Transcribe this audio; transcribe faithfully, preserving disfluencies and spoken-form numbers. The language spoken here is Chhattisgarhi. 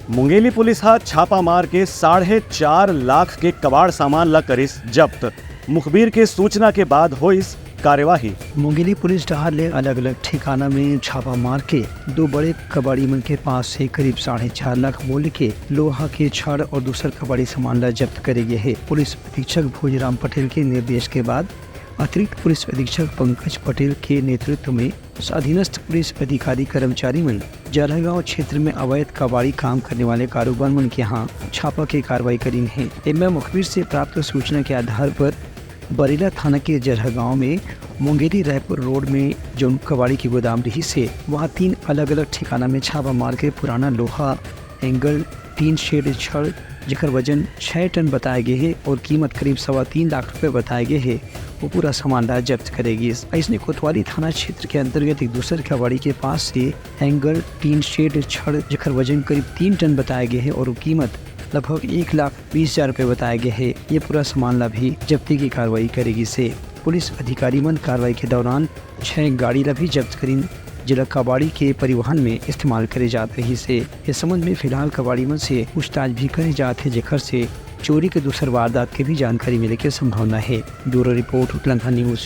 मुंगेली पुलिस ह छापा मार के साढ़े चार लाख के कबाड़ सामान ला करिस जब्त। मुखबिर के सूचना के बाद होइस कार्यवाही। मुंगेली पुलिस डहार ले अलग-अलग ठिकाना में छापा मार के दो बड़े कबाड़ी मन के पास से करीब साढ़े चार लाख मूल्य के लोहा के छड़ और दूसर कबाड़ी सामान ला जब्त करे गे हे। पुलिस अधीक्षक भोजराम पटेल के निर्देश के बाद अतिरिक्त पुलिस अधीक्षक पंकज पटेल के नेतृत्व में अधीनस्थ पुलिस अधिकारी कर्मचारी मन जरहगांव क्षेत्र में अवैध कबाड़ी काम करने वाले कारोबार मन के यहाँ छापा के कार्रवाई करीन हे। एमा मुखबिर से प्राप्त सूचना के आधार पर बरेला थाना के जरहगांव में मुंगेली रायपुर रोड में जो कबाड़ी के गोदाम रहिस हे, वहाँ तीन अलग-अलग ठिकाना में छापा मार के पुराना लोहा, एंगल, टीन शेड छड़, जेकर वजन छह टन बताए गे हे और कीमत करीब सवा तीन लाख रुपए बताए गे हे, वो पूरा सामान ला जब्त करे गिस। अइसने कोतवाली थाना क्षेत्र के अंतर्गत एक दूसर कबाड़ी के पास से एंगल, टीन शेड छड़, जेकर वजन करीब तीन टन बताए गे हे और वो कीमत लगभग एक लाख बीस हजार रुपए बताए गे हे। ये पूरा सामान ला भी जब्ती की कार्रवाई करे गिस हे। पुलिस अधिकारी मन कार्रवाई के दौरान छह गाड़ी ला भी जब्त करिन, जेला कबाड़ी के परिवहन में इस्तेमाल करे जात रहिस हे। इस संबंध में फिलहाल कबाड़ी मन से पूछताछ भी करे जात हे, जेकर से चोरी के दूसर वारदात के भी जानकारी मिले के संभावना हे। Bureau report, Utlangha news.